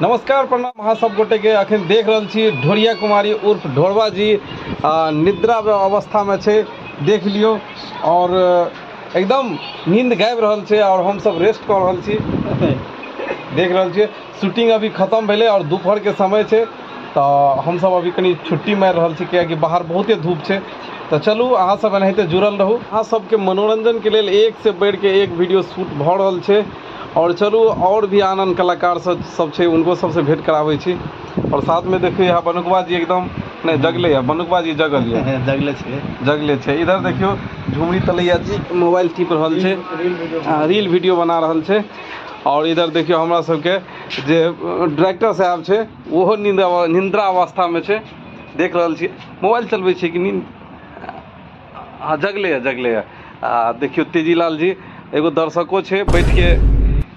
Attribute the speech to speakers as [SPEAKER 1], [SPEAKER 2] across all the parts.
[SPEAKER 1] नमस्कार प्रणाम अहाँ सब गोटे के अखन देख रहल छी ढोरिया कुमारी उर्फ ढोरबा जी निद्रा अवस्था में छै, देख लियो। और एकदम नींद गाबि रहल छै और हम सब रेस्ट कऽ रहल छी। देख रहल छियै शूटिंग अभी खत्म भेलै और दोपहर के समय छै, तऽ हम सब अभी कनि छुट्टी मारि रहल छी कियाकि बाहर बहुते धूप छै। तऽ चलू अहाँ सब एनाहिते जुड़ल रहू। अहाँ सबके मनोरंजन के लेल एक से बढ़ि के एक वीडियो शूट भऽ रहल छै। और चलू और भी आन आन कलाकार सब छै, उनको सबसे भेंट कराबै छी। और साथ में देखियौ यहाँ बनुकबा जी एकदम नहीं जगले है, बनुकबा जी जगल ये।
[SPEAKER 2] जगले छै।
[SPEAKER 1] जगले छै। इधर देखियौ झुमरी तलैया जी मोबाइल टिप रहल छै, रील वीडियो बना रहल छै। और इधर देखियौ हमरा सबके जे डायरेक्टर साहब छै ओहो निंद्रा अवस्था में छै, देख रहल छी मोबाइल चलबै छै कि नींद। हाँ जगले है, जगले है। आ देखियौ तेजीलाल जी एगो दर्शको छै बैठ के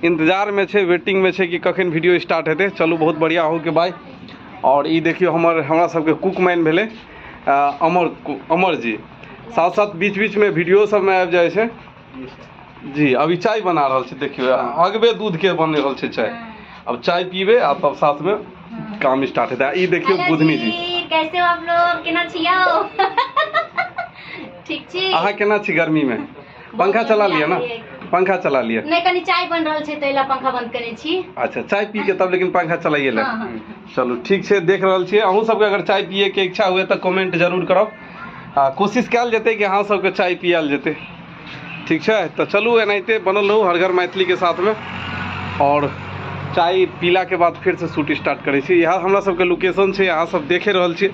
[SPEAKER 1] इंतजार में छै, वेटिंग में छै कि कखन वीडियो स्टार्ट हेतै। चलू बहुत बढ़िया हो के भाई। और ई देखियौ हमरा सबके कुकमैन भेलै, अमर जी। साथ साथ बीच बीच में वीडियो सब में आबि जाइ छै जी। अभी चाय बना रहल छै, देखियौ अगबे दूध के बनि रहल छै चाय। अब चाय पीबे आ तब साथ में काम स्टार्ट हेतै। ई देखियौ
[SPEAKER 3] हेलो
[SPEAKER 1] बुधनी जी।
[SPEAKER 3] जी, कैसे हो आप लोग, केना छियौ? ठीक छी।
[SPEAKER 1] अहाँ केना छी गर्मी में? पंखा चला लिअ ना, पंखा चला लिअ।
[SPEAKER 3] नहीं, कनी चाय बन रहल छै तै ला पंखा बंद करै छी।
[SPEAKER 1] अच्छा चाय पी के तब लेकिन पंखा चलाइए ले।
[SPEAKER 3] हाँ, हाँ।
[SPEAKER 1] चलू ठीक छै, देख रहल छियै। अहूँ सबके अगर चाय पिए के इच्छा हुए तऽ कमेंट जरूर करब। कोशिश कयल जेतै कि अहाँ सबके चाय पियाल जेतै। ठीक छै, तऽ चलू एनाहिते बनल रहू हर घर मैथिली के साथ में। और चाय पीला के बाद फिर से शूट स्टार्ट करै छी। इएह हमरा सबके लोकेशन छै, अहाँ सब देखे रहल छी।